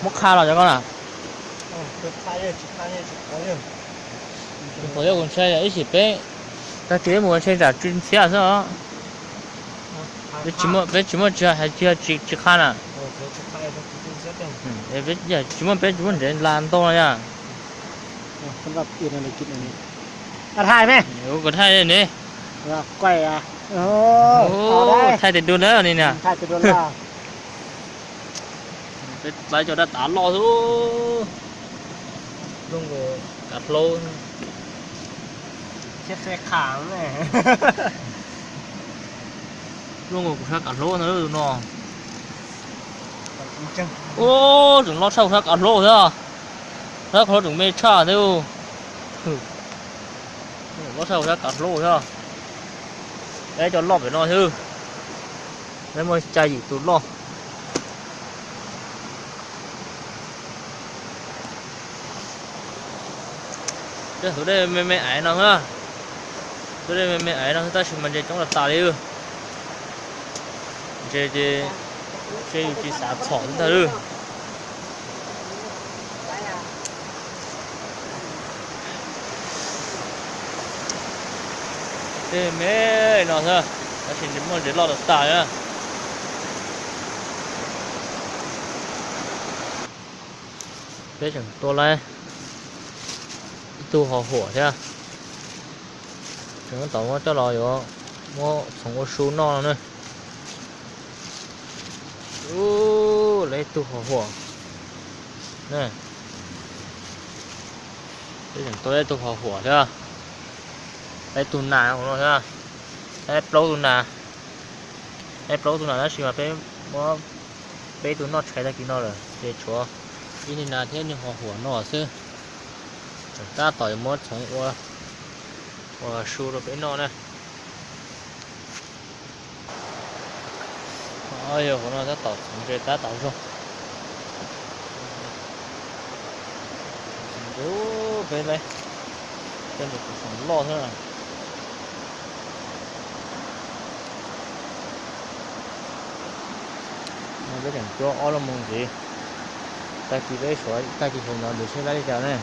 Muab qha los cov koj na. Tsis pom yog kuv ntshai ib sim peb tag kis mus ua ntshai tsam tsis ntxhiab xwb os. Peb tsis muaj tsis hais tsis tsis qha na. Tsis muaj peb tsis muaj ntev las ntau no yog. Thaij me, kuv thaij ne. Thaij tes dua na ni na. Peb txav cov dab tav loj xwb. Kav hlaub. Luaj nkaus kuv sab kav hlaub ntag tus no. Ub, tseem loj tshaj kuv sab kav hlaub thiab. Sab kav hlaub tseem me tshaj thiab. Loj tshaj kuv sab kav hlaub thiab. Peb cov loj pem no xwb. Peb muaj xya yim tus loj. Tej tus dej me me aiv no, tus dej me me aiv no tab sis mas ntses coob tas tas li. Ntses ces yus tsis xav txhom ntag lawm. Tej me no xwb, tab sis ntses muaj ntses loj tas tas na. Peb tseem tua lawm ib tug hos huam thiab. Tseem tab tom muab coj los yuav muab txhoov ua su noj no na. Lawm ib tug hos huam. Peb tseem tua ib tug hos huam thiab. Ib tug nas no thiab. Ib plaub tug nas. Ib plaub tug nas tab sis mas peb muab peb tug noj tshais tag kis no lawm ces tshuav ib niag nas thiab niag hos huam no xwb. Tseem tab tom yuav muab txhoov ua, ua su rau peb noj na. Yog hauv no tab tom txhoov ntses tab tom zoo. Peb lawm, tej ntses kuv tseem loj xwb. Peb tseem cuab ob lub moo ntxiv. Tag kis peb suav tag kis hauv no ntxiv seb lab li cas ne.